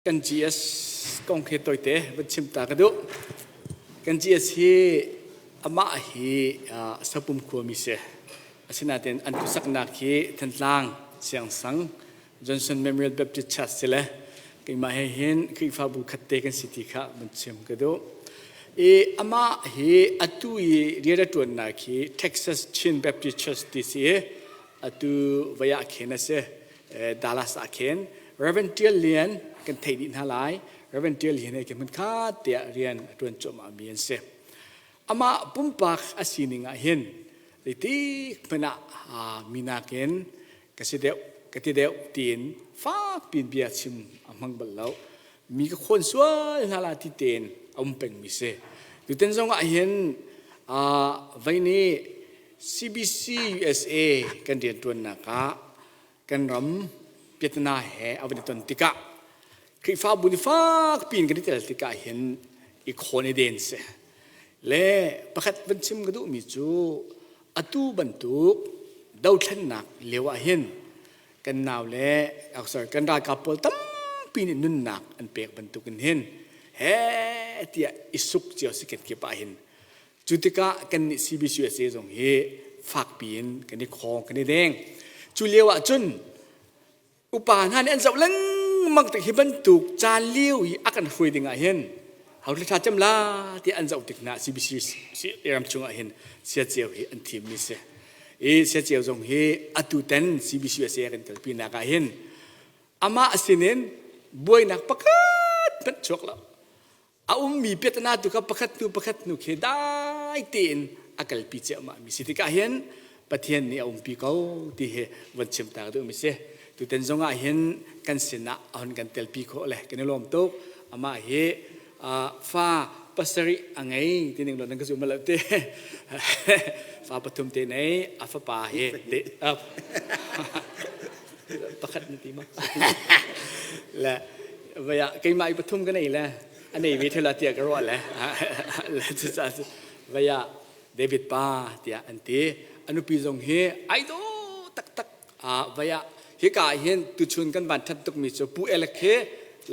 Kan GS kong he toite van chim ta ka duh. Kan GS hi amah hi Sapum khuami si. Asinain an khuasaknak hi Thantlang Siangsang Johnson Memorial Baptist Church si le keimah he hin Khrihfabu khatte kan si ti kha van chim ka duh. I amah hi atu i rian a ṭuannak hi Texas Chin Baptist Church ti si i atu vei ah khin a si. Dallas ah khin Reverend Tial Lian kan theih dih hna lai. Reverend Tial Lian he hmun khat tiah rian a ṭuan cuahmah mi an si. Amah pumpak a sining ah hin zeitik hmanh ah mi nakin ka si deuh ka ti deuh tiin fak piin bia chim a hmang bal lo. Mi ka khawn sual hna la ti tein a um pengmi si. Tutan zong ah hin vei nih CBC USA kan rianṭuannak ah kan ram piatana he a van i ton tikah Khrihfabu nih fakpi in kan i tel tikah hin i khawn i den si. Le pakhat van chim ka duhmi cu atu bantuk dothlennak lio ah hin kan nau le sorry, kan ralkap pawl tampi nih nunnak an pek bantukin hin he tiah i suk cio si kan kip ah hin Cu tikah kannih CBCUSA zong hi fakpi in kan i khawng, kan i deng. Cu lio ah cun upa hna nih an zoh lengmang tik hi bantuk caan lio i a kan hruai ding ah hin hauhla ṭha cem la tiah an zoh tik hna CBC ram chungah hin siaceu hi an thimmi si. I siaceu zong hi atu ten CBCUSA kan kalpi nak ah hin amah sinin buainak pakhat hmanh chuak lo. A ummi piatana tu kha pakhat hnu pakhat hnu khi dai tein a kalpi ciahmah mi si tikah hin Pathian nih a umpi ko ti hi von chim ta ka duhmi si. Tutan zong ah hin kan sinah a hun kan telpi khawh le kan i lawm tuk. Amah hi fa pasarih a ngei ti ning lo nan ka zum lo te. Fa pathum te nei a fapa hi pakhat na ti ma le vaya keimah i pathum ka nei le a nei ve thela tiah ka ruah le le cucaah vaya David pa tiah an ti a nupi zong hi ai do taktak vaya hika hin tuchun kan van that tukmi cu pu Elek hi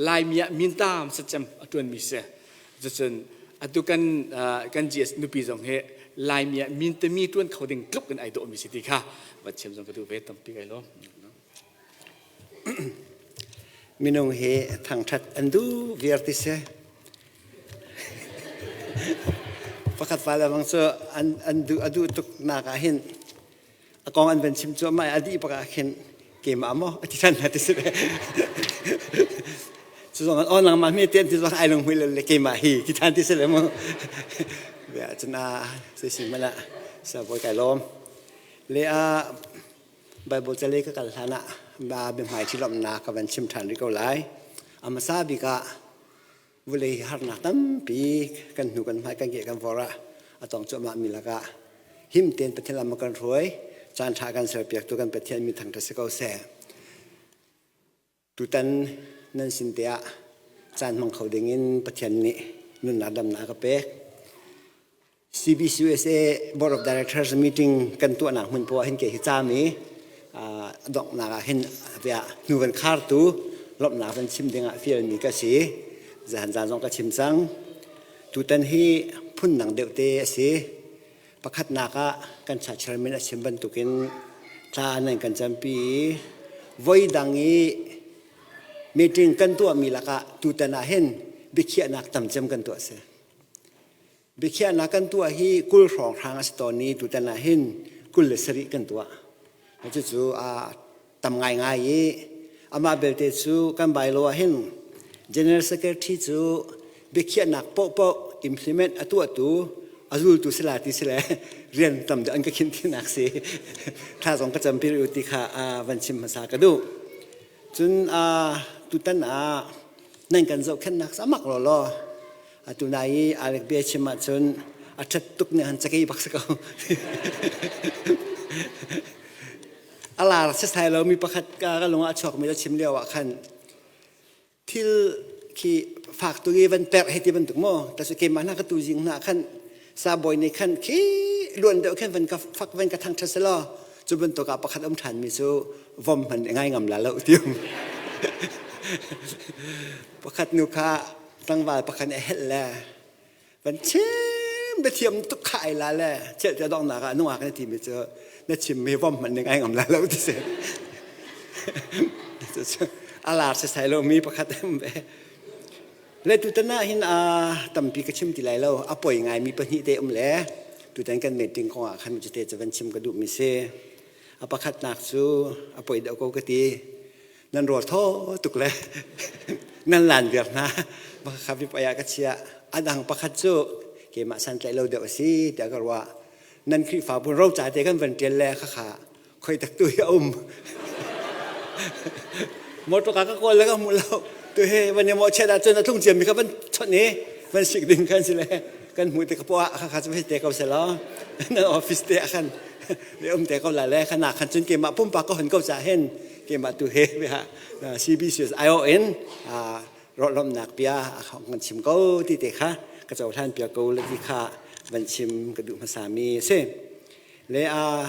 Laimi ah mintam sacem a tuanmi si cucun atu kan kan GS nupi zong hi Laimi ah min tami tuan kho ding tluk in ai dawhmi si ti kha va chim zong ka duh ve tampi kai lawm. Minung hi thangṭhat an duh viar ti si. Pakhat pa le bang cu an an duh a duh tuk nak ah hin a kong an van chim cuahmah i a dih bak ah khin keimah maw a ti ṭhan hna ti si ve. Cu zong aw nangmah hme te an ti zong ai lung hmui le keimah hi ti ṭhan ti si le mu. Bia cun a sisi mana sa bawi kai lawm. Le a Bible cale ka kal hlan ah ba biahmai ṭhi-lawmhnak ka van chim ṭhan rih ko lai. A hmasa bik ah Vulei harnak tampi kan hnu kan hmai kan ke kan vor ah a tong cuahmah mi lakah him tein Pathian lam a kan hruai caan ṭha kan serpiaktu kan Pathian mi thangṭhat si ko seh. Tutan nan sin te ah caan hmang kho ding in Pathian nih nunnak damnak a ka pek. CBCUSA Board of Directors meeting kan tuahnak hmun poah hin ke hi caam i donghnak ah hin hnu van khartu lawmhnak van chim dingah fialmi ka si. Zahan zan zong ka chim cang. Tutan hi phundang deuh te a si. Pakhatnak ah kan cha chairman a chim bantukin thla nan kan campi i voi dang i meeting kan tuahmi lakah tutan ah hin biakhiahnak tamcem kan tuah si. Biakhiahnak kan tuah hi 20 hrawnghrang a si tawn i tutan ah hin 27 kan tuah. Cucu a tam ngaingai i amah belte cu kan bylaw ah hin General Secretary cu biakhiahnak paohpaoh implement a tuahtu a zultu si la ti si le rian tam deuh an ka khinh tinak si. Thla zong ka campi rih u ti kha van chim hmasa ka duh. Cun tutan ah nan kan zohkhenhnak samak law law atu nai i Alec bia chim ahcun a ṭhat tuk nih han cakei bak si ko. A lar sesai lomi pakhat ka lung ah a chuakmi a chim lio ah khan thil khi fak tuk i van perh hei ti bantuk maw ta su keimah hna ka tu zing hna khan sa bawi nih khan khi luan deuh khan van ka fak van ka thang ṭhat selaw cu bantuk ah pakhat um ṭhan mi cu vom hman ngai ngam la lo tium. Pakhat nu kha tlangval pakhat nih a helh le van chim biathiam tuk kha ai la le chelh te donghnak ah nungak na timi cu na chimmi vom hmanh ning ai ngam la lo ti si. A lar sesai lomi pakhat am ve. Le tutan ah hin tampi ka chim ti lai lo. A poi ngaimi pahnih te um le tutan kan meeting kong ah khan cute cu van chim ka duhmi si. A pakhatnak cu a poi deuh ko ka ti. Nan rawl thaw tuk le nan lan viar hna. Kha pi ah ka chia. A dang pakhat cu keimah santlaih lo deuh a si tiah ka ruah. Nan Khrihfabu roca te kan van ṭial le khakha khoi tak tu hi a um motor ka ka kawl le ka hmu lo tu he van i mawhchiat ahcun a tlung ciami kha van chawnh i van sik ding khan si le kan hmuh te ka poah kha kha cu te ko se law nan office te ah khan le um te ko la le khana khan cun keimah pumpak ka hon ko ca hin keimah tu he CBC IO in rawlomnak bia kan chim ko ti te kha ka cohlan pia ko le ti kha van chim ka duh hmasa mi a si Le a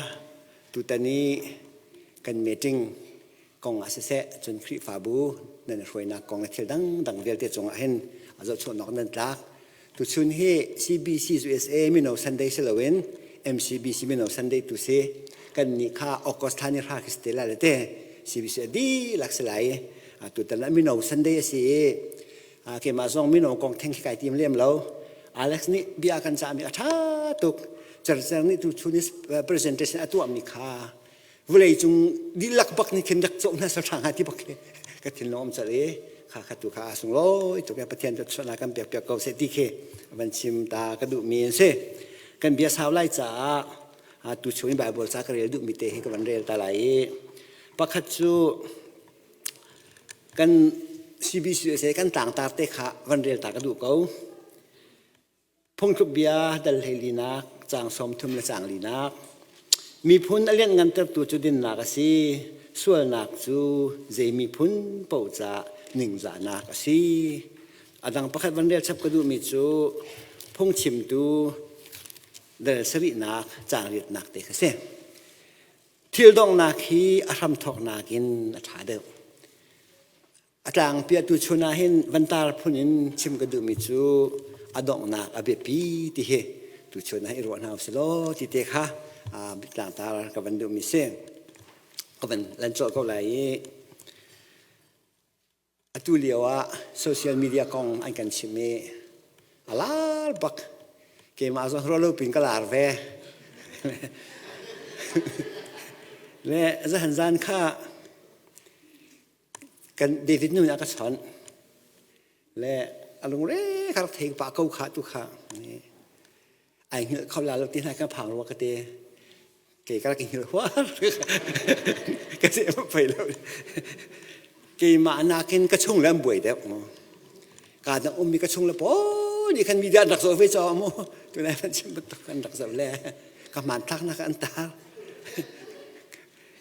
tutan i kan meeting kong ah siseh cun Khrihfabu nan hruainak kong le thil dangdang vialte cungah hin a zohchuahnak nan tlak. Tuchun hi CBC USA Mino Sunday si loin MCBC Mino Sunday tu si. Kan nih kha August thla ni hra khi si te lai le te CBC a dihlak si lai. Tutan ah Mino Sunday a si i keimah zong mino kong theng khi kai tim lem lo Alex nih bia kan cahmi a ṭha tuk Cercer nih tu chun presentation a tuahmi kha vawlei cung dihlak bak nih khin rak cawh hna sal ṭha hnga ti bak khi ka thinlung um cal i kha kha tu kha a sunglawi tuk Pathian tu chuahnak kan pek piak ko seh ti khi van chim ta ka duhmi an si kan bia sau lai caah tu chung in Bible ca ka rel duhmi te hi ka van rel ta lai i pakhat cu Kan CBCUSA kan tlangtar te kha van rel ta ka duh ko. Phungthluk bia dal hleilinak, caang 30 le caang linak. Miphun a lianhngantertu cu dinnak a si, sualnak cu zei miphun paoh ca ningzahnak a si. A dang pakhat van rel chap ka duhmi cu phungchimtu dal sarihnak, caang riatnak te kha si. Thil donghnak hi a hramthawknak in a ṭha deuh. A tlangpiahtu chun ah hin vantar phun in chim ka duhmi cu a donghnak a biapi ti hi tuchun ah i ruah hna usih law ti te kha tlangtar ka van duhmi si. Ka van lan cawh ko lai i Atu lio ah social media kong an kan chimh i a lar bak. Keimah zong ruah lo pin ka lar ve. Le zahan zan kha kan David nu nih a ka chawnh. Le a lungre ka rak thei pah ko kha tu kha. Ai hngilh kho la lo ti hna ka phang rua ka te. Kei ka rak i hngilh huar. Ka si pei lo. Keimah nakin ka chung le an buai deuh mu. Ka dang ummi ka chung le pawl nih khan media an rak zoh ve caw mu. Tunai an chim bantuk an rak zoh le ka hmanthlak nak an tar.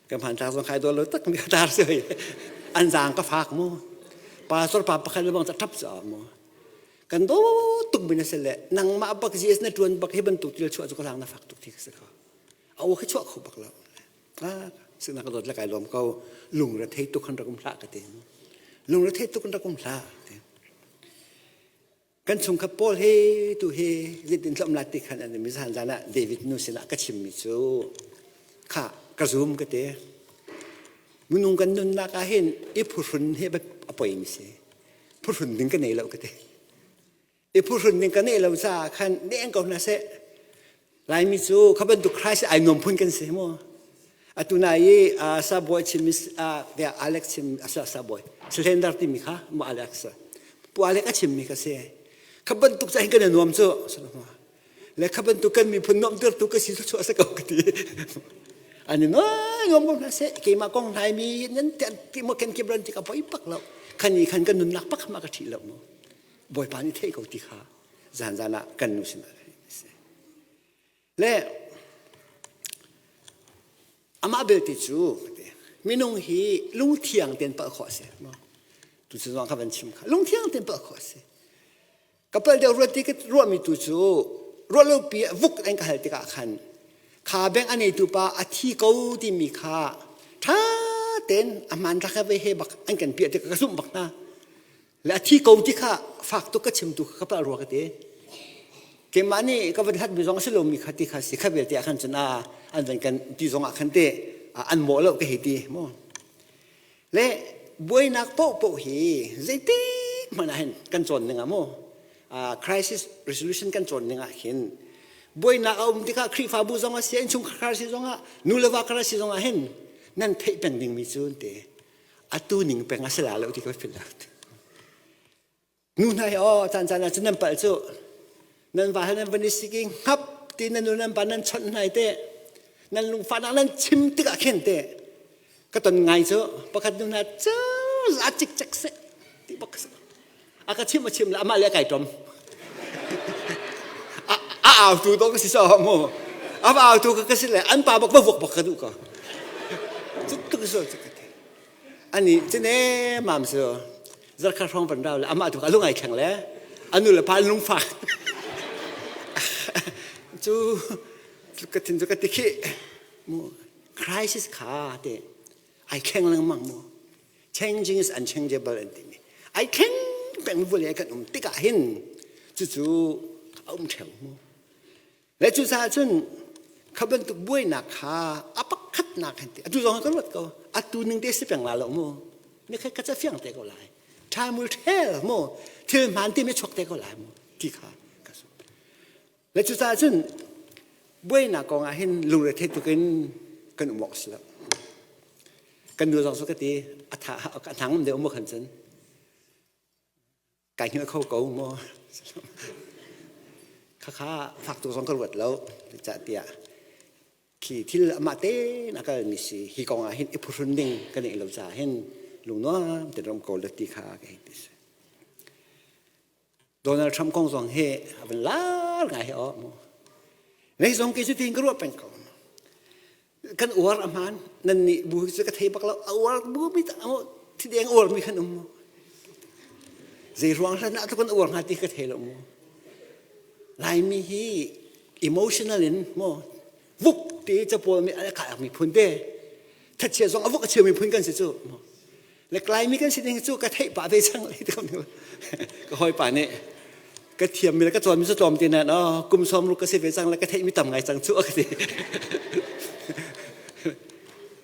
Ka hmanthlak zong khai dawr lo tak mi ka tar si hoi. An zaang ka fak mu. Pastor pa pakhat le bang ca ṭap caw mu. Kan dawt tuk mi na si le nangmah bak GS na ṭuan bak hi bantuk thil chuah cu ka zaang na fak tuk ti ka si ko. A aw khi chuah kho bak lo. Ah, sina ka dawt le kai lawm ko. Lungre thei tuk kan rak um hlah ka ti. Lungre thei tuk kan rak um hlah ti. Kan chungkhat pawl he tu he zeitin tlawm la ti khan an mi zan zan ah David nu sinah ka chimmi cu kha ka zum ka ti. Minung kan nunnak ah hin i phuhrun hi a poi mi si. Phuhrun ding ka nei lo ka ti. I phuhrun ding ka nei lo caah khan deng ko hna seh. Laimi cu kha bantuk Christ ai nuam phun kan si mu. Atu na i sabawi chim Alex chim asa sabawi Slender timi kha mu Alex pu Alex a chimmi kha si. Kha bantuk ca hin kan i nuam cu. Le kha bantuk kan miphun nuamhtertu ka si chuah sa ko ka ti. Ani noi ngom ko hna seh keimah kong hnai mi nan ti mo ken kip ran ti ka poi pak lo. Khan ni khan kan nunnak pak ma ka thi lo mu. Bawipa nih theih ko ti kha zan zan ah kan nu sinah le amah belte cu minung hi lungthiang ten palh khawh a si tu cu zong kha van chim kha lungthiang ten palh khawh a si ka pal deuh ruat ti ka ruahmi tu cu ruah lo pi vuk an ka hal tikah khan kha bank a neitu pa a thi ko timi kha ṭha. tein a hmanthlak he ve he bak an kan piah tik ka zumh bak hna. Le a thi ko ti kha fak tuk ka chim tu kha ka palh rua ka ti. Keimah nih ka van hlat mi zong a si lomi kha ti kha si kha vialte ah khan cun a an van kan ti zong ah khan te an mawh lo ka hei ti mu. Le buainak paohpaoh hi zeitik hmanh ah hin kan cawn ning ah mu crisis resolution kan cawn ning ah hin buainak a um tikah Khrihfabu zong a si innchungkhar si zong ah nu le va kar a si zong ah hin nan theih peng dingmi cu te atu ning peng a si la lo ti ka philh Nu hna hi aw caan caan ah cun nan palh cu. Nan va he nan van i sik i hngap ti nan nu nan pa nan chawnh hna i teh nan lungfahnak nan chim tikah khin teh ka ton ngai cu pakhat nu hna cu za cikcek seh ti bak si. A ka chim a chim le amah le a kai tom. A au tu dawh ka si so mu. A au tu ka si le an pa bak va vuak bak ka duh ko. Cu tuk so cu ka ti. Ani cine mam su zarkhat hrawng van rau le amah tu a lung ai thleng le a nu le pa an lungfak cu ka thin cu ka ti khi mu crisis kha te ai thleng lengmang mu changing is unchangeable an ti mi ai thleng peng vule kan um tikah hin cucu a um theo mu Le cucaah cun kha bantuk buainak kha a pakhatnak han ti atu zong kan ruat ko atu ning te si peng la lo mu ni kha ka ca fiang te ko lai time will tell mu thil hmaan ti mi chuak te ko lai mu ti kha ka zumh le cucaah cun buainak kong ah hin lungre thei tuk in kan um awk si lo kan nu zong cu ka ti a tha a thang um deuh mu khan cun Kai hngilh kho ko maw? Khakha fak tuk zong ka ruat lo. Zeicahtiah khi thil amah tein a kalmi si hi kong ah hin i phuhrun ding kan ngeih lo caah hin lungnuam tein ram ko le ti kha ka hei ti si. Donald Trump kong zong hi a van lar ngai hi aw mu. Nei zong ke cu tin ka ruah peng ko. Kan uar a hmaan nan nih bu cu ka thei bak lo a uar bu mi thideng uar mi khan um mu zei ruang hlan ah kan uar hnga ti ka thei lo mu Laimi hi emotional in mo vuk te capawl mi a kai mi phun te thachia zong a vuk a chia mi phun kan si cu Le Laimi kan si ding cu ka theih pah ve cang le ka hawipa nih ka thiam mi le ka cawn mi cu tlawm ti nan oh kum sawm ruk ka si ve cang le ka theih mi tam ngai cang cu ka ti.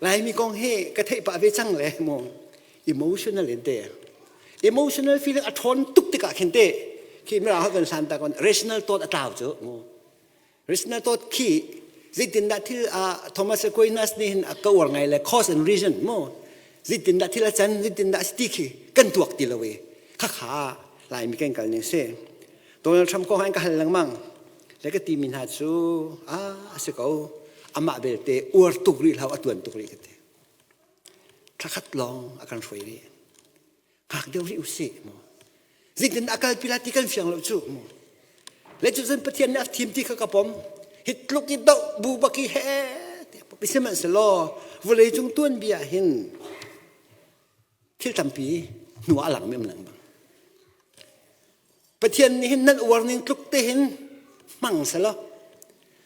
Laimi kong hi ka theih pah ve cang le mu emotional in te emotional feeling a ṭhawn tuk tikah khin te khi mira kan san ta kon rational thought a tlau cu mu Rational thought khi zeitindah thil Thomas Aquinas nih hin a ka uar ngai le cause and reason mu zeitindah thil a can zeitindah a si ti khi kan tuak ti lo i khakha Laimi kan kal ning si Donald Trump kong an ka hal lengmang le ka ti mi hna cu a a si ko amah belte uar tuk rih hlah a tuan tuk rih ka ti thlakhat lawng a kan hruai rih Hngak deuh rih usih mu. Zeitin a kalpi lai ti kan fiang lo cu mu. Le cu cun Pathian nih a thim ti kha ka pom. Hi tluk i doh bu bak i he sihmanhsehlaw vawlei cung tuanbia hin thil tampi hnu ah a lang mi um lengmang. Pathian nih hin nan uar ning tluk te hin hmang selaw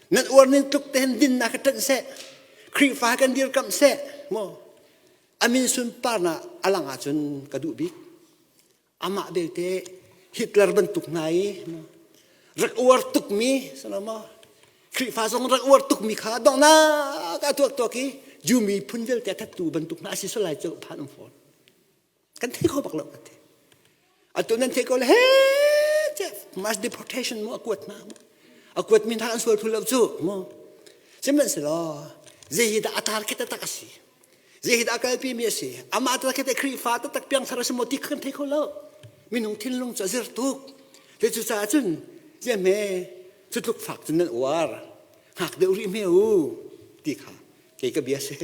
nan uar ning tluk te hin dinnak ka ṭanh seh Khrihfa kan dirkamh seh mu A min sunparnak a lang ahcun ka duh bik. Amah belte Hitler bantuk hna i rak uar tukmi sanama Khrihfa zong rak uar tukmi kha donghnak a tuak tuak i Jew miphun vialte a thattu bantuk hna a si sual lai cu phan um fawn. Kan thei kho bak lo ka ti. Atu nan thei ko le he mass deportation mu a kuat hna mu. A kuat mi hna an sual thul lo cu mu. Sihmanhsehlaw zei hi dah a target taktak a si. Zei hi dah a kalpi mi a si. Amah taktak hi Khrihfa taktak piangthar a si maw ti kha kan thei kho lo. Minung thinlung cu a zir tuk. Te cu caah cun ziah hme cu tluk fak cun nan uar. Hngak deuh rih hme u ti kha kei ka bia si.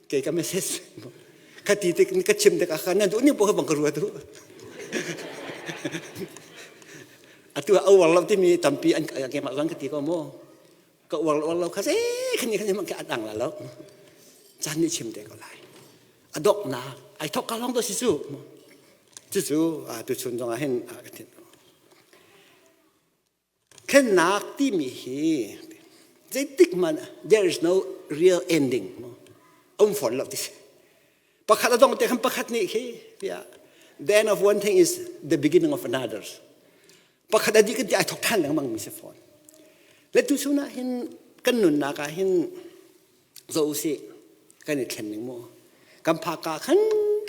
Kei ka message ka ti tik ka chim tik ah khan nan duh ning poh bang ka ruat u. Atu ah uar lo timi tampi an keimah zong ka ti ko mu. Ka uar lo uar lo kha se khan ni khan ni ka adang la lo. Caan nih chim te ko lai. A donghnak ai thok ka long to si cu. Cucu tu chun zong ah hin ka thin. Thlennak timi hi zeitik hmanh there is no real ending. Um fawn lo ti si. Pakhat a dong te khan pakhat nih khi tiah the end of one thing is the beginning of another. Pakhat a dih kan ti ai thok than lengmang mi si fawn. Le tu chun ah hin kan nunnak ah hin zo usih kan i thlen ning mu. Kan phak ka khan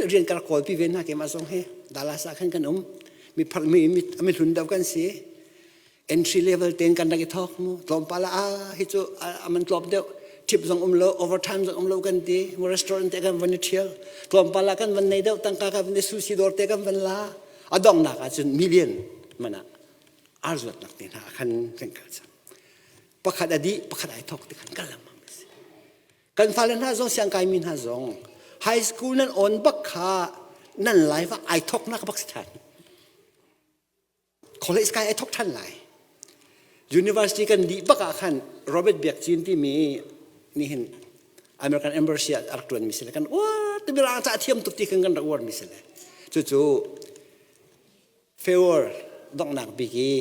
rian ka rak kawl pi ve hna keimah zong hi Dallas ah khan kan um. Mi phar mi mi hlun deuh kan si. Entry level ten kan rak i thawk mu tlawmpal ah hi cu aman tlawp deuh tip zong um lo overtime zong um lo kan ti mu restaurant te kan van i thial tlawmpal ah kan van nei deuh tangka kan van i sushi dawr te kan van la a donghnak ah cun million mana ar zuatnak te hna khan kan kal cang pakhat a dih pakhat ai thawk ti khan kal lengmang kan fale hna zong siangkai mi hna zong high school nan on bak kha nan life ah ai thawk nak bak si than College kai ai thok than lai. University kan dih bak ah khan Robert Biak Cin timi nih hin American Embassy ah a rak tuan mi si le kan uar ti mirang ca thiam tuk ti khan kan rak uar mi si le cucu favor donghnak bik i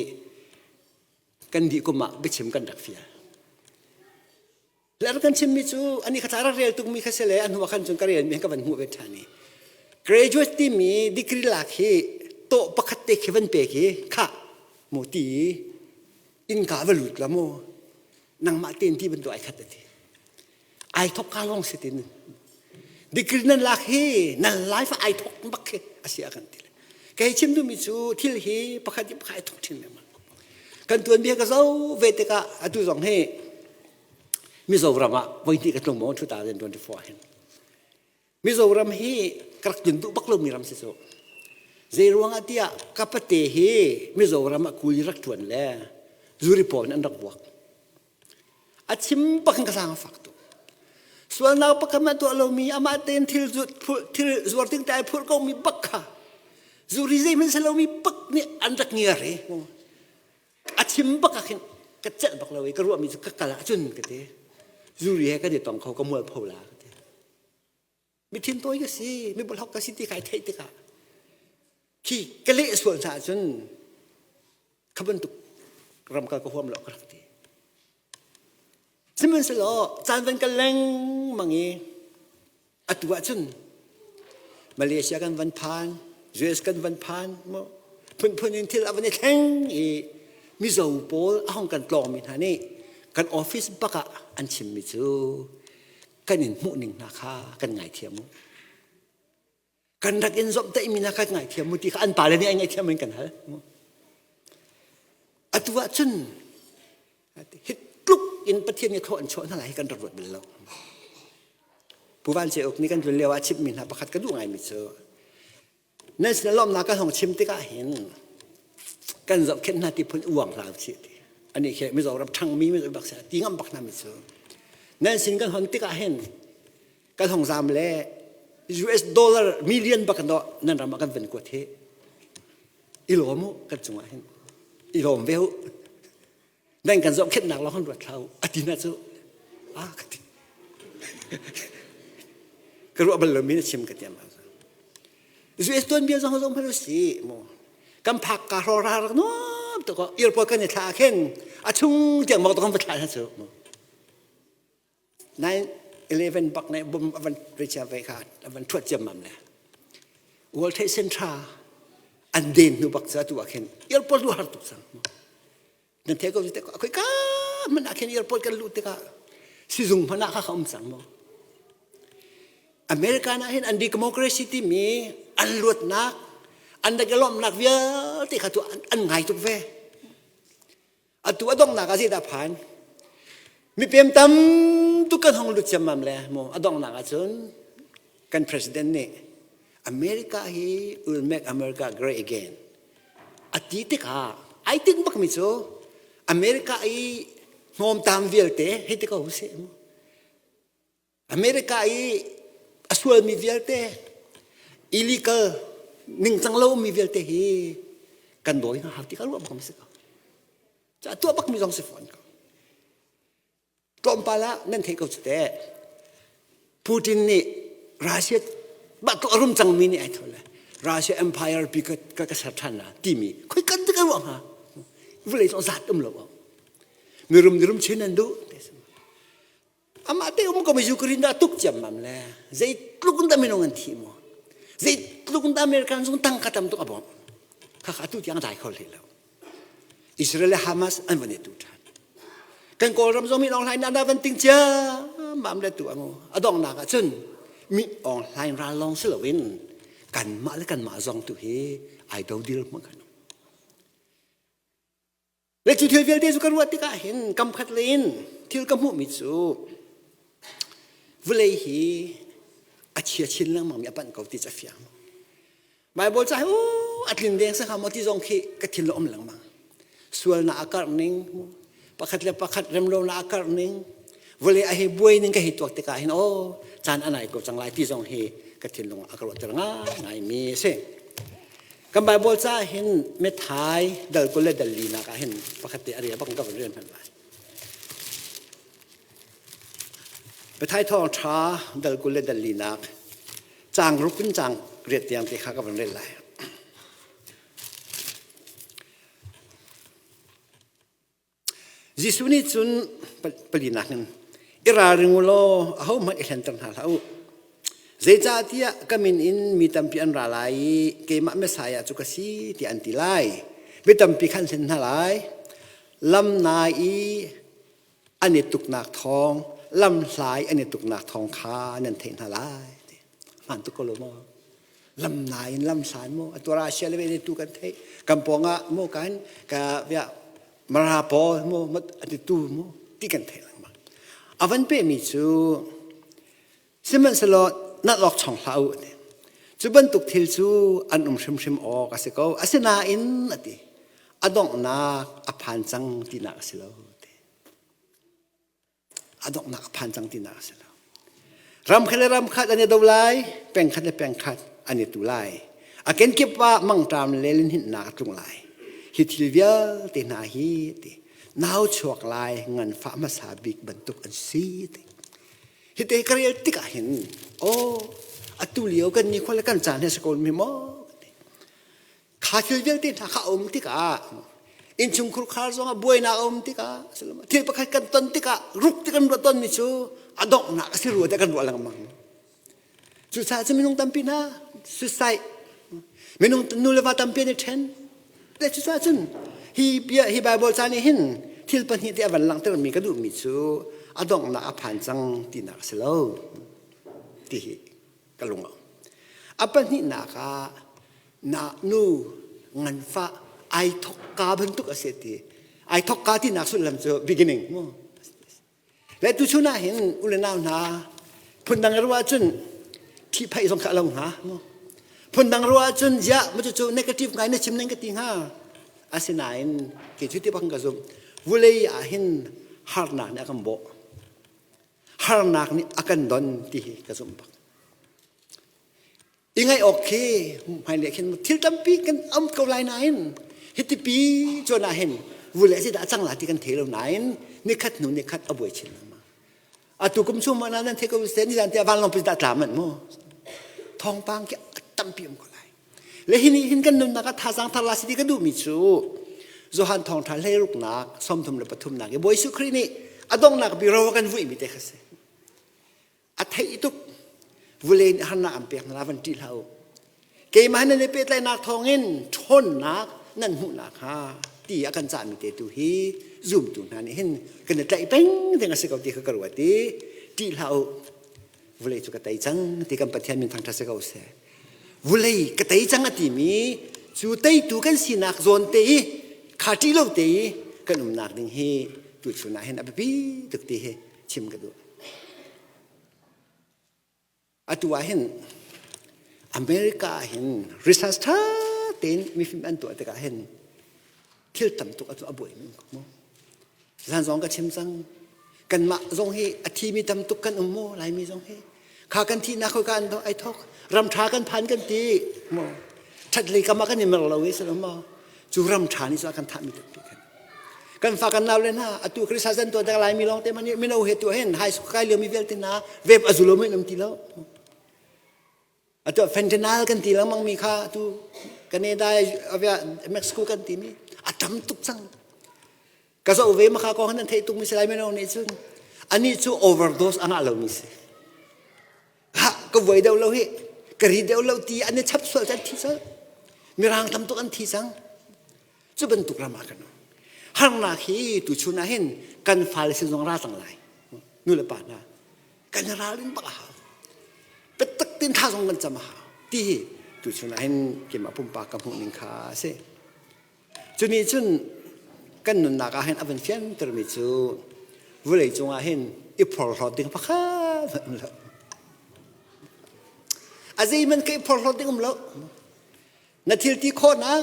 kan dih kum ah biachim kan rak fial. Le kan chimmi cu ani kha rak rel tukmi kha si le a hnu ah khan cun ka relmi ka van hmuh ve ṭhan i graduate timi degree lak hi tawh pakhat te khi van pek i khah mu ti innka va lut la mu nangmah ten ti bantuk ai khat ati ai thok ka lawng si tin degree nan lak hi nan life ai thok bak khi asi a kan ti le kei chim duhmi cu thil hi pakhat i pakhat ai thok thin lengmang kan tuan bia ka zo ve tikah atu zong hi Mizoram ah voi hnih ka tlung maw 2024 hin. Mizoram hi ka rak tlun duh bak lomi ram si cu. Zei ruang ah tiah ka pate hi Mizoram ah kuli rak ṭuan le zuri pawl in an rak vuak. A chim bak in ka zaang a fak tuk. Sualnak pakhat hmanh tuah lomi amah tein thil thil zuar ding te ai phurh komi bak kha zuri zeihmanh si lomi bak nih an rak ngiar i A chim bak ah khin ka celh bak lo i ka ruahmi cu ka kal ahcun ka ti. Zuri he kan i tong kho ka mualpho la ka ti. Mi thin tawi ka si, mi bulhok ka si ti kai theih tikah khi ka leh sual hna ahcun kha bantuk ram kal ka huam lo ka rak ti. Sihmanhsehlaw caan van kal lengmang i atu ahcun Malaysia kan van phan, US kan van phan, mu phunphun in thil a van i thleng i Mizo pawl a hong kan tlawngmi hna nih kan office bak ah an chimmi cu kan in hmuh ning hna kha kan ngaithiam u. Kan rak in zomhtaihmi hna kha ngaithiam mu ti kha an pale nih ai ngaihthiam in kan hal. Atu ah cun hi tluk in Pathian nih thaw an chuah hna lai hi kan rak ruat bal lo. Pu Van Ce Uk nih kan tlun lio ah chimmi hna pakhat ka duh ngaimi cu nan sin lawmnak kan hong chim tikah hin kan zohkhenh hna ti phun uang hlah usih ti. Ani khi Mizoram ṭhangmi Mizo bak si ti ngam bak hna mi cu nan sin kan hon tikah hin kan hong zam le US dollar million bak no nan ram ah kan van kuat hi i lawm u kan cungah hin i lawm ve u nan kan zohkhenhnak lawng han ruat hlah u a ti na cu a ka ti ka ruah bal lomi na chim ka tiam US tuanbia zong zong hmanh si mu kan phak ka hro ra rak nuam tuk ko airport kan i thla khin a chung tiang mak kan va thla na cu mu 9/11 bak nih bom a van ricia ve kha a van thuat ciammam le World Trade Center an den hnu bak ca tu ah khin airport lu har tuk cang nan the ko te khoi ka man ah khin airport kan lu tikah sizung hmanh ah kha um cang mo America na hin an democracy ti mi an luatnak an rak lawmnak vialte kha tu an ngai tuk ve Atu a donghnak ah zeidah phan? Mipem tam tuk kan hong lut ciammam le mu a donghnak ahcun kan president nih America hi will make America great again a ti tikah ai tinh bakmi cu America i hnawmtam vialte hei ti ko usih mu. America i a sualmi vialte illegal ningcang lomi vialte hi kan dawi hna hau ti ka ruah bak si ko. Ca tuah bakmi zong si fawn ko. Tlawmpal ah nan theih ko cu teh. Putin nih Russia mah to a rum cangmi nih ai tho le Russia empire pi ka ka, ka ser ṭhan la timi khoi kan ti ka ruah hnga vawlei cung zat um lo mirum nirum chin an duh. Amah te um ko mi Ukraine dah tuk ciammam le zeitluk in dah minung an thi mu. Zeitluk in dah American zong tangka tam tuk a bawmh. Khakha atu tiang dai kho hlei lo. Israel le Hamas an van i tu ṭhan. Kan Kawlram zong Min Aung Hlaing na van ting ciammam le tu angu. A donghnak ah cun Min Aung Hlaing ral lawng si loin kanmah le kanmah zong tu hi ai do dil hmang kan. Le cu thil vialte cu ka ruah tikah hin kam khat in thil ka hmuhmi cu vawlei hi a chia chin lengmang mi a panh ko ti cu a fiang. Bible ca hi a tlin deng sa maw ti zong khi ka thin a um lengmang. Sualnak a karh ning, pakhat le pakhat remlonak a karh ning, vawlei a hei buai ning ka hei tuak tikah hin aw caan a nai ko cang lai ti zong hi ka thinlung a ka ruahter ngai mi a si. Kan Bible ca hin methai dal 20 le dal li nak ah hin pakhat te a ria bak ka van rian hman lai. Methai thawng ṭha dal 20 le dal li nak caang ruk in caang riat tiang te kha ka van rel lai. Jesuh nih cun palinak in i ralring u law ahohmanh i hlenter hna hlah u. Zeicahtiah ka min in mi tampi an ra lai i keimah Messiah cu ka si tiah an ti lai. Mi tampi kha an hlen hna lai. Lam nai i an i tuknak thawng, lam hlai an i tuknak thawng kha nan theih hna lai. Hmaan tuk ko lo maw? Lam nai in lam hlan maw? Atu Russia le ve tu kan theih. Kan pawngah maw kan ka via Mara pawl maw ati tu maw ti kan theih lengmang. A van pehmi cu sihmanhsehlaw nat awk chong hlah u ati. Cu bantuk thil cu an um hrimhrim awk a si ko. Asinain ati a donghnak a phan cang tinak a si lo. A donghnak a phan cang tinak a si lo. Ram khat le ram khat an i do lai, peng khat le peng khat an i tu lai. A kenkip ah mangṭam le linhinnak a tlung lai. Hi thil vialte hna hi ti nau chuak lai nganfah hmasa bik bantuk an si ti. Hi te ka rel tikah hin aw atu lio kan ni khua le kan caan he si ko mi maw Kha thil vialte hna kha a um tikah innchungkhur khar zongah buainak a um tikah thil pakhat kan ton tikah ruk ti kan ruah tonmi cu a donghnak a si rua tiah kan ruah lengmang. Cucaah cu minung tampi hna suicide minung nu le va tampi an i ṭhen. Le cucaah cun hi bia hi Bible ca nih hin thil pahnih te a van langhtermi ka duhmi cu a donghnak a phan cang tinak a si lo ti hi ka lung a um. A pahnihnak ah na nu nganfah ai thokka bantuk a si ti. Ai thokka tinak sullam cu beginning mu. Le tuchun ah hin u le nau hna phundang ruah cun thihphaih zong kha a lo hnga mu. Phundang ruah cun ziah mu cu negative ngai na chim ning ka ti hnga. Asinain kei cu ti bang ka zumh. Vulei ah hin harnak nih a kan bawh. Harnak nih a kan don ti hi ka zumh bak. I ngaih awk khi hmailei khin thil tampi kan am ko lai nain hitipi cuan ah hin vule zeidah a cang la ti kan thei lo nain nikhat hnu nikhat a buai chin lengmang. Atu kum chung mana nan thei ko se ni zan tiah vanlawng pi dah tla manh mu. Thawngpang khi a tampi um ko lai. Le hi nih hin kan nunnak ah thazaang thar la si ti ka duhmi cu Johan thawngṭha hleiruknak 33 nak i Bawi Jesuh Khrih nih a donghnak bi ro a kan vuihmi te kha si. A theih tuk vulei nih harnak an pek hna van ṭih hlah u. Keimah nan i pehtlaihnak thawngin ṭhawnnak nan hmuhnak hnga ti a kan cahmi te tu hi zumtu hna nih hin kan i tlaih peng ding a si ko ti kha ka ruat i ṭih hlah u. Vulei cu ka tei cang ti kan Pathian min thangṭhat si ko seh. Vulei ka tei cang a timi cu teitu kan sinak zawn te i kha ṭih lo te i kan umnak ding hi tuchun ah hin a biapi tuk ti hi chim ka duh. Atu ah hin America ah hin research ṭha tein mifim an tuah tikah hin thil tam tuk atu a buai mi mu. Zan zong ka chim cang. Kanmah zong hi a thimi tam tuk kan um mu Laimi zong hi. Kha kan thihnak khoi ka an ai thok. Ram ṭha kan phan kan ti mu. Ṭhat lei kam ah kan i mer lo i si lo maw. Cu ram ṭha nih cun a kan thahmi tampi kan. Kan fa kan nau le hna atu Christmas an tuah tak Laimi lawng te man mino he tu hin high school kai lio mi vialte hna vape a zulo men um ti lo. Atu fentanyl kan ti lengmang mi kha atu Canada avia Mexico kan ti mi a tam tuk cang. Ka zoh ve ma kha kong nan theih tuk mi si lai mino nih cun. Anih cu overdose a ngah lomi si. Ha ka vuai deuh lo hi ka ri deuh lo ti an i chap sual an thi cang. Mirang tam tuk an thi cang. Cu bantuk ram ah kan um. Harnak hi tuchun ah hin kan fale sin zong ra cang lai. Nu le pa hna kan i ralrin bak a hau. Biatak tin tha zong kan cam a hau. Ti hi tuchun ah hin keimah pumpak ka hmuh ning kha a si. Cu nih cun kan nunnak ah hin a van fiantermi cu vawlei cungah hin i phorhlawt ding pakhat hmanh um lo. A zeihmanh ka i phorhlawt ding um lo. Na thil ti khawhnak,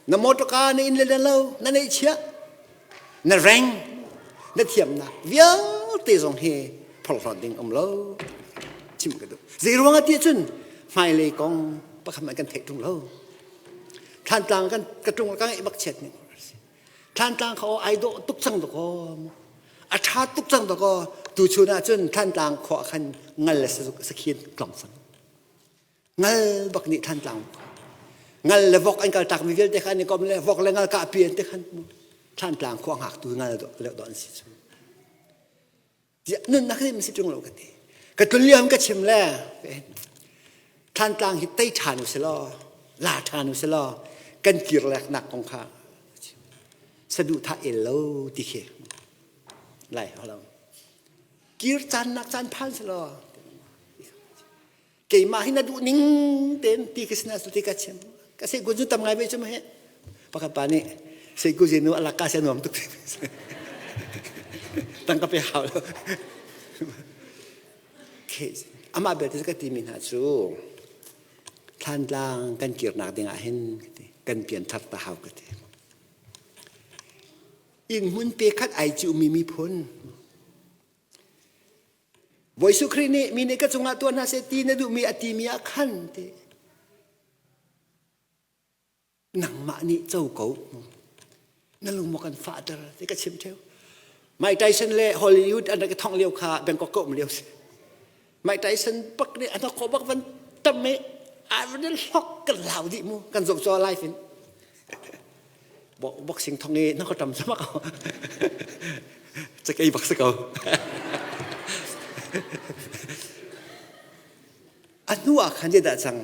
na motorka na inn le na lo, na neihchiah, na reng, na thiamnak vialte zong hi phorhlawt ding um lo. Chim ka duh. Zei ruangah ti cun hmailei kong pakhat hmanh kan theih ṭung lo. Thlantlang kan ka tung ka ngeih bak chiat ning Thlantlang kha ai dawh tuk cang dakaw a tha tuk cang dakaw tu chun ah cun Thlantlang khua khan ngal le sakhin tlong cang ngal bak nih Thlantlang ngal le vok an kal tak mi vialte khan i kom le vok le ngal kah pi an te khan Thlantlang khua ngak tu ngal le do an si cu nunnak hi si ṭung lo ka ti ka tlun lio ka chim le Thlantlang hi tei ṭhan u si law la ṭhan u si law kan kir leknak kong kha saduhthah el lo ti khi lai halo kir caan nak caan phan si law keimah hi na duh ning ten ti ka sina ti ka chim ka se gun tam ngai ve chu he pakhat pa nih se ku nu alaka se nuam tuk tang ka pe hau lo amah belte ka ti mi hna cu thlantlang kan kirnak ding ah hin kan pian thar ta hau ka ti inn hmun pe khat ai cu mi miphun Bawi Jesuh Khrih nih mi nih ka cungah tuah hna seh ti na duhmi a timi ah khan ti nangmah nih co ko na lung maw kan fahter ti ka chim theo Mike Tyson le Hollywood an rak i thongh lio kha Bangkok ka um lio si Mike Tyson bak nih an ko bak van tam i a van hlok kan lau dih mu kan zoh cho live in boxing thong i na ko tam sama ko cakei bak si ko a hnu ah khan dah cang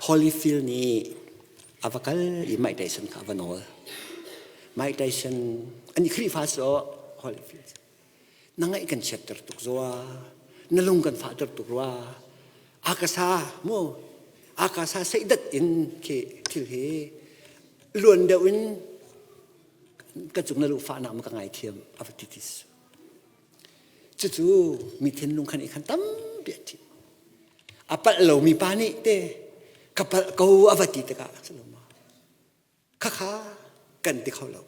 Holyfield nih a va kal i Mike Tyson kha a va nawl Mike Tyson ani Khrihfa so Holyfield na ngaih kan chiatter tuk zua na lung kan fahter tuk rua akasa mu akasa seidat in khi thil hi luan deuh in ka cung na lu fahnak ma ka ngai thiam a va ti tis cucu mi thinlung khan i khan tampi a thi a palh lomi pa nih te ka palh ko a va ti tikah Khakha kan ti kho lo.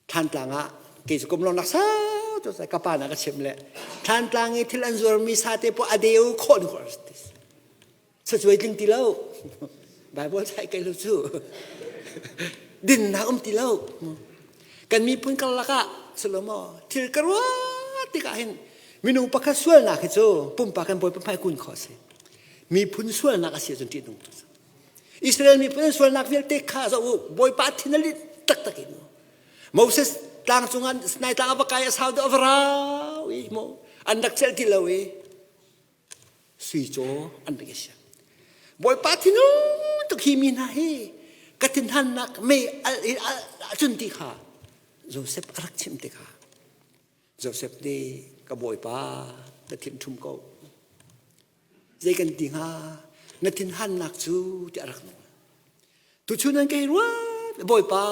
Thlantlang ah kei cu kum lawng sau tu ka pa na ka chim le Thlantlang i thil an zuarmi sa te po a deu khawh ni khawh sacuai tling ti lo Bible sai kai lo cu dinnak um ti lo kan miphun karlak ah salomo thil ka ruah tikah hin minung pakhat sualnak hi cu pumpak kan bawi pumpai kun khawh si miphun sualnak a si ahcun ṭih nung tu Israel miphun an sualnak vialte kha zoh u Bawipa thin a lit taktak in Moses tlang cungah Sinai tlang a va kai a sau deuh a va rau i mu an rak celh ti lo i sui caw an rak i siam Bawipa thinung tuk hi mi hna hi ka thinhannak mei al cun ti kha Joseph a rak chimh tikah Joseph nih ka bawipa na thin ṭhum ko Zei kan ti hnga? Na thinhannak cu tiah a rak nawl. Tuchun an kei ruat Bawipa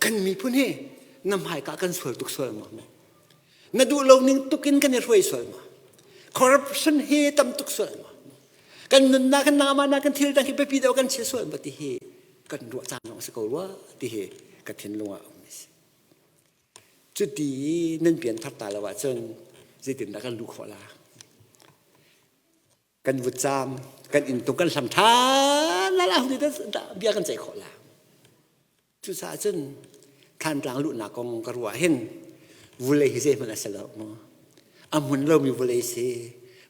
kan miphun hi na hmaika kan sual tuk sual ma maw? Na duh lo ning tuk in kan i hruai sual ma? Corruption hi tam tuk sual ma? Kan nunnak kan nama na kan thil dang hi biapi deuh kan chia sual ma ti hi kan ruah caan zong a si ko rua ti hi ka thinlung ah um si. Cuti i nan pianthar ta lo ahcun zeitindah kan luh khawh la? Kan vutcaam, kan inntung kan hlam ṭhan la la bia kan ceih khawh la. Cucaah cun Thlantlang luhnak kong ka ruah hin vulei hi zeihmanh a si lo mu. A hmun lomi vulei si,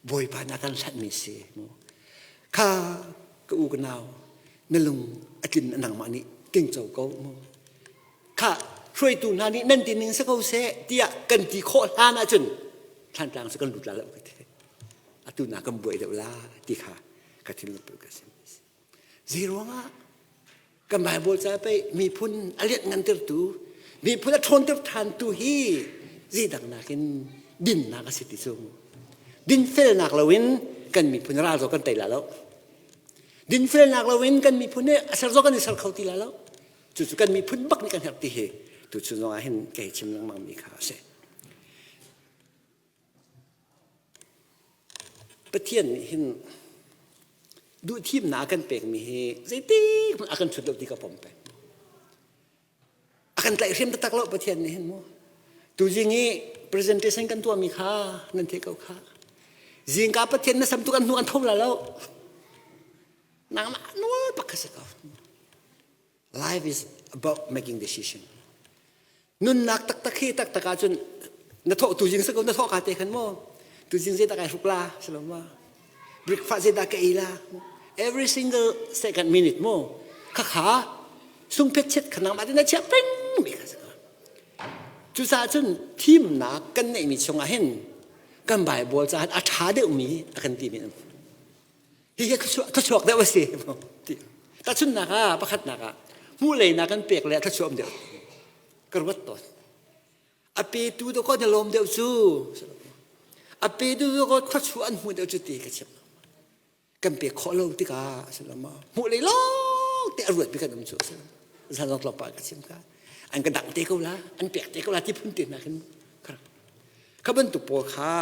Bawipa na kan hlanhmi si mu. Kha ka u ka nau, na lung a tlin nangmah nih tingco ko mu. Kha hruaitu hna nih nan ti ning si ko seh tiah kan ti khawh hlan ahcun. Thlantlang cu kan lut la lo ka ti. Atu na kan buai deuh la ti kha ka thinlung put ka sim. Zei ruangah kan Bible ca pei miphun a lianh ngantertu miphun a ṭhawnter ṭhantu hi zeidang nakin dinnak a si ti cu dinfelnak loin kan miphun ral zong kan tei la lo dinfelnak loin kan miphun nih a ser zong kan i ser kho ti la lo cucu kan miphun bak nih kan herh ti hi tuchun zong ah hin kei chim lengmang mi kha a si Pathian nih hin duhthimnak a kan pekmi hi zeitik hmanh a kan chut lo ti ka pom peng. A kan tlaihhrem taktak lo Pathian nih hin mu. Tuzing i presentation kan tuahmi kha nan theih ko kha. Zingka Pathian na sam tu kan hnu an tho la lo. Nangmah nawl bak kha si ko. Life is about making decision. Nunnak taktak hi taktak ahcun na thawh tuzing sa ko na thawh ka te khan maw tuzing zeidah kai hruk la silo ma breakfast zeidah ka ei la every single second minute mo kha kha sungphet chet kha nangmah te na chiah peng mi kha cucaah cun thimnak kan neihmi chungah hin kan Bible caah a ṭha deuhmi a kan timi hihi thluachuak deuh a si tahchunhnak ah pakhatnak ah hmuh leinak kan pek le thluachuah um deuh ka ruat tawn a petu to ko na lawm deuh cu a petu to ko thluachuah an hmuh deuh cu ti ka chim kan pek khawh lo tikah asilama hmuh lei lawng te a ruat mi kan um cu asilama zan lawng tlawmpal ka chim ka an ka dang te ko la an pek te ko la ti phun te na khin kha bantuk pawl kha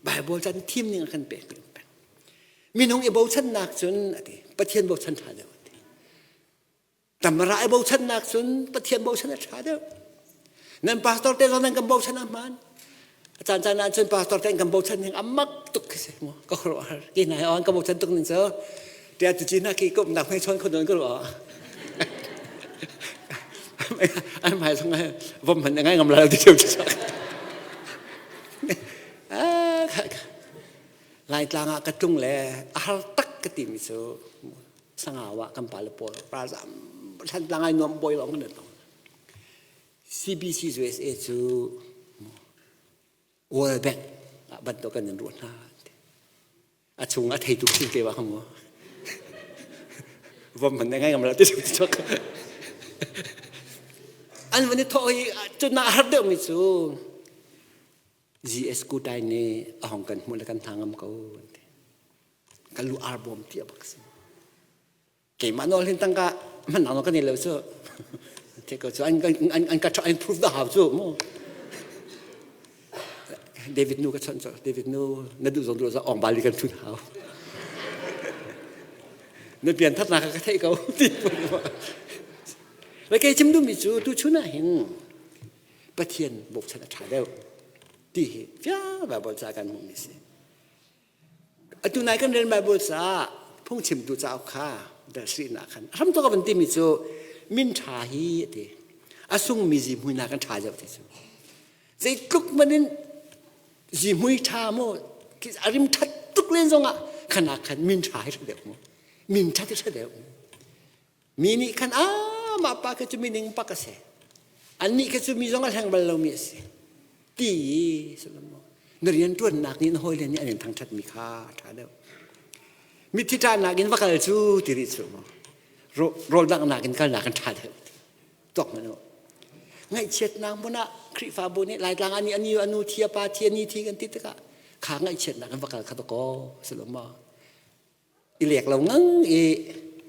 Bible chan thim ning kan pek minung i bochannak cun ati Pathian bochan ṭha deuh ati tamara i bochannak cun Pathian bochan a ṭha deuh nan pastor te zong nan kan bochan a hmaan a caan caan ah cun pastor te kan bochan ning a mak tuk khi si mu ka khuaruahhar ki hna on ka bochan tuk ning cu tia tu chin ki kum nak hmei chon khon ka ruah ai mai song ai vom man ngai ngam la ti cheu Laitlang ah ka tlung le a har tak ka timi cu sangau ah kan pale pawl ralzam Thantlang ai nuam bawi lawng kan tong CBC USA cu World Bank ah bantuk kan in ruah hna a chung a thei tuk sin te wa mu vom man ngai ngam la ti chok an van i thawh hi cun na har deuh mi cu GS Kutai nih a hong kan hmuh le kan hna ngam ko kan lu ar bawm ti a bak si keimah nawl hin tangka hman nak kan i lo cu te ko cu an an an ka an proof da hau cu mu David nu ka chon cu David nu na duh zong duh za ong bali kan thun hau na pian that na ka thei ko ti le kei chim duhmi cu tu chun ah hin Pathian bochan a ṭha deuh ti hi fiang Bible ca kan hmuhmi si. Atu nai kan rel Bible ca phungchimtu cauk kha darsinak khan a hramthawk a van timi cu min ṭha hi a ti. A sungmi zihmui nak kan ṭha deuh ti cu. Zeitluk man in zihmui ṭha maw a rim ṭhat tuk len zongah khanak khan min ṭha hi ṭha deuh mu. Min ṭhat hi ṭha deuh. Mi nih khan ah mah pa kha cu mining pak a si. Annih kha cu mi zong a hleng bal lomi a si. Ti sullam na rianṭuannak nih na hawile nih an in thangṭhatmi kha a ṭha deuh. Mithi ṭahnak in va kal cu ti rih cu mu. Rawl danghnak in kalnak in ṭha deuh. Tuak hmanh u. Ngaihchiatnak hmun ah Khrihfabu nih Laitlang ani ani anu thi a pa thi ani thi kan ti tikah kha ngaihchiatnak in va kal kha dakaw sullam maw. I lek lo ngang i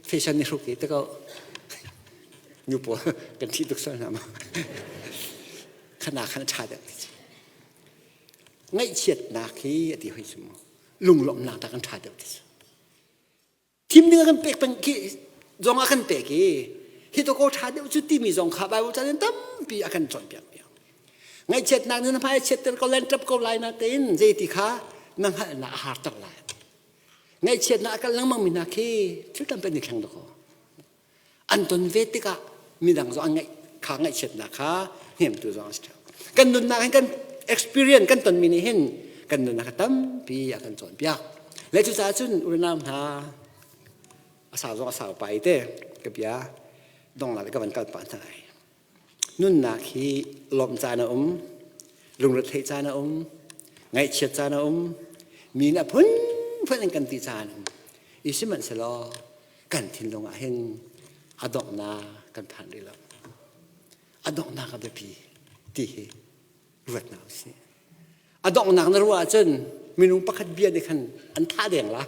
fashion i hruk i te ko nu pawl kan thi tuk sual hna ma khana khan ṭha deuh ti ngaihchiatnak hi a ti hoi cu mu lunglawmhnak ta kan ṭha deuh ti cu thim ding a kan pek peng khi zong a kan pek i hi to ko ṭha deuh cu timi zong kha Bible ca in tampi a kan cawnpiak piak ngaihchiatnak nih na hmai a chiatter ko lai ṭap ko lai na tein zeiti kha na hngalhnak a har ter lai Ngaihchiatnak a kal lengmang mi hna khi thil tampi an i thleng dakaw. An ton ve tikah midang zong an ngaih kha ngaihchiatnak kha hnemtu zong an si ṭheo. Kan nunnak hin kan experience kan tonmi nih hin kan nunnak kha tampi a kan cawnpiak. Le cucaah cun unau hna a sau zong a sau pa i te ka bia dongnak le ka van kal pah hna lai. Nunnak hi lawmh caan a um, lungretheih caan a um. Ngaihchiat caan a um, mi nih a phunphun in kan ti caan um. I sihmanhsehlaw kan thinlung ah hin a donghnak kan phan rih lo. A donghnak a biapi ti hi ruat hna usih. A donghnak na ruah ahcun minung pakhat bia nih khan an thah deng la.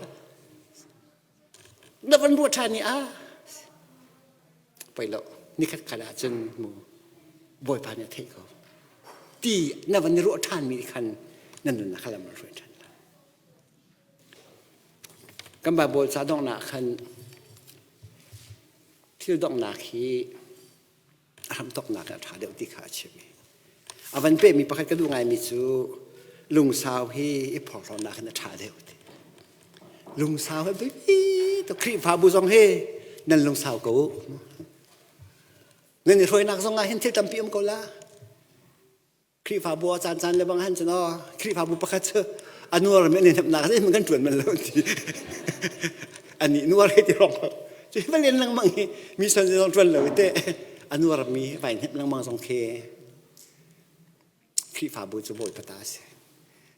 Na van ruah ṭhan i ah poi lo nikhat khat ahcun mu Bawipa nih a theih ko. Ti na van i ruah ṭhanmi nih khan na nunnak kha lam an hruai ṭhan. Kan Baibal ca donghnak khan thil donghnak hi a hramthawknak ah a ṭha deuh ti kha a chim i a van pehmi pakhat ka duh ngaimi cu lungsau hi i phorhlawtnak in a ṭha deuh ti. Lungsau hi biapi tuk Khrihfabu zong hi nan lungsau ko u. Nan i hruainak zong ah hin thil tampi um ko la. Khrihfabu ah caan le bang han cun aw Khrihfabu pakhat cu a nuar mi an i hnemhnak zei kan ṭuan man lo ti ani nuar he ti rong cu va len lengmang hi mi son zong ṭuan lo te a nuar mi vai hnemh lengmang zong khi Khrihfabu cu Bawipa ta a si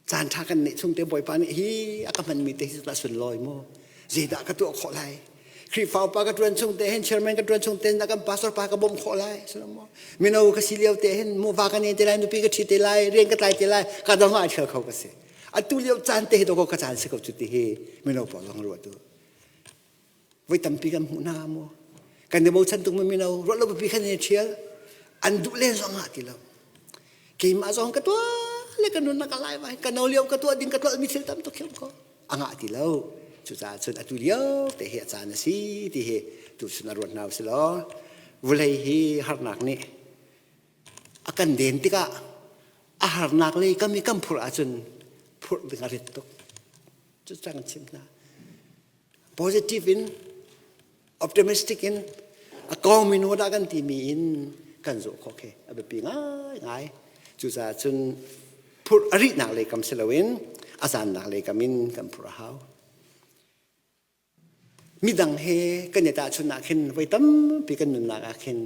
caan ṭha kan neih chung te Bawipa nih hi a ka hmanmi te hi cu sunlawi mu zeidah ka tuah khawh lai Khrihfa upa ka ṭuan chung te hin chairman ka ṭuan chung te hin kan pastor pa ka bawmh khawh lai mo mino ka si lio te hin mu va ka nei te lai nupi ka ṭhi te lai rian ka tlai te lai ka dong ah ṭhial kho ka si atu lio caan te hi to ka caan si ko cu ti hi mino pawl zong ruah tu voi tampi kan hmuh hna mu kan i bochan tuk mino ruah lo pipi khan i ṭhial an duh len zong ah ti lo keimah zong ka tuah le ka nunnak ka lai vai ka no lio ka tuah ding ka tuah mi thil tam tuk hiam ko a ngah ti lo cucaah cun atu lio te hi a caan a si ti hi tu chun a ruat hna usih law vulei hi harnak nih a kan den tikah a harnak lei kam i kan phurh ahcun phurh ding a rit tuk cu cang chim hna positive in optimistic in a kawngmi nu dah kan timi in kan zawh khawh khi a biapi ngaingai cucaah cun phurh a rihnak lei kam si loin a zannak lei kam in kan phurh a hau midang he kan i tahchunh ah khin voi tampi kan nunnak ah khin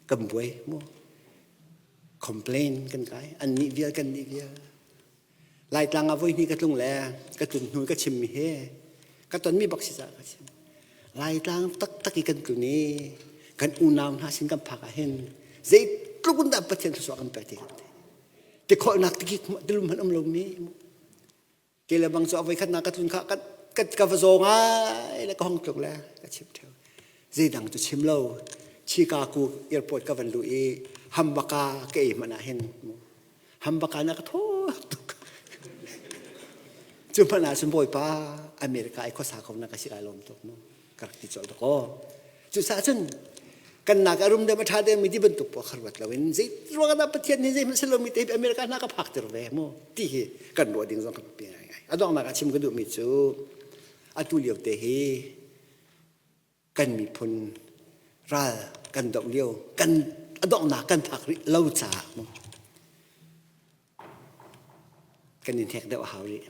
kan buai mu complain kan kai an nih vial kan nih vial Laitlang ah voi hnih ka tlung le ka tlun hnu ka chimmi hi ka tonmi bak si caah ka chim. Laitlang taktak i kan tlun i kan unau hna sin kan phak ah hin zeitluk in dah Pathian thluachuah kan pek ti kan thei. Tikholhnak tikik tilum hmanh um lomi ke le bang cu a voikhatnak ka tlun kha ka ka ka va zaw ngai le ka hong tluk le ka chim theo. Zeidang cu chim lo Chicago airport ka van luh i hambaka ka ei hmanh ah hin hambaka na ka thaw tuk cu hmanh ah cun bawipa America i khuasa kho na ka si lai lawm tuk mu ka rak ti colh tuk aw cucaah cun kan nak a rum deuh a ṭha deuh mi ti bantuk paoh kha ruat loin zei ruang dah Pathian nih zeihmanh si lomi te America hna ka phak tir ve mu ti hi kan ruah ding zong kan pi ngai ngai a donghnak ah chim ka duhmi cu atu lio te hi kan miphun ral kan doh lio kan a donghnak kan phak rih lo caah mu kan in hnek deuh a hau rih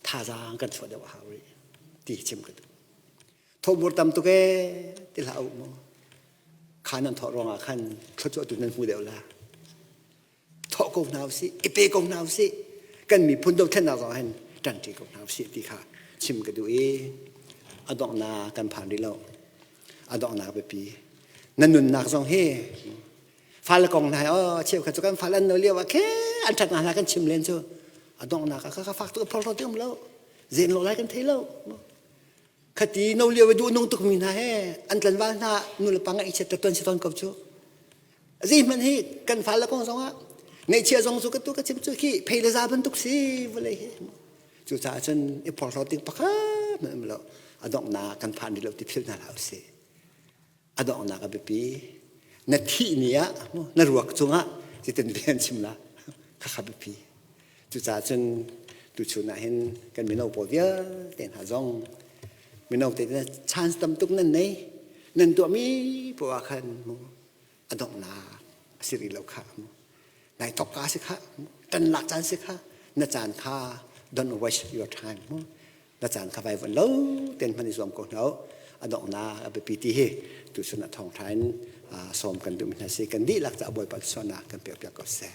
thazaang kan chuah deuh a hau rih ti chim ka duh thawhmur tam tuk ee ti hlah u mu kha nan thawh ruangah khan thluachuah tu nan hmu deuh la thawh ko hna usih i pe ko hna usih kan miphun dothlennak zong hin ṭanṭi ko hna usih ti kha chim ka duh i a donghnak kan phan rih lo a donghnak biapi na nunnak zong hi fale kong hna oh cheukhat cu kan fale an no lio ah khe an ṭhat hna kan chim len cu a donghnak ah ka fak tuk phorhlawt ti um lo zen lo lai kan thei lo khati no lio i duh nung tuk mi hna he an tlanval hna nu le pa ngaih chiat tuan si ton ko cu Zeihmanh hi kan fale kong zongah ngaihchia zong cu ka tu ka chim cu khi phei le za bantuk si vawlei hi. Cucaah cun i phorhlawt ding pakhat hmanh um lo. A donghnak kan phan rih lo ti philh hna hlah usih. A donghnak a biapi. Na thih ni ah na ruak cungah zeitin bia an chim la khakha biapi. Cucaah cun tuchun ah hin kan mino pawl vialte hna zong mino te chance tam tuk nan nei nan tuahmi poah khan mu a donghnak a si rih lo kha mu nai thok ka si kha tan lak caan si kha na caan kha don't waste your time mu na caan kha vai von lo ten hman i zuam ko hna a donghnak a biapi ti hi tu sun a thawng tha in sawm kan duh mi hna si kan dihlak ca Bawipa suahnak kan pek piak ko seh.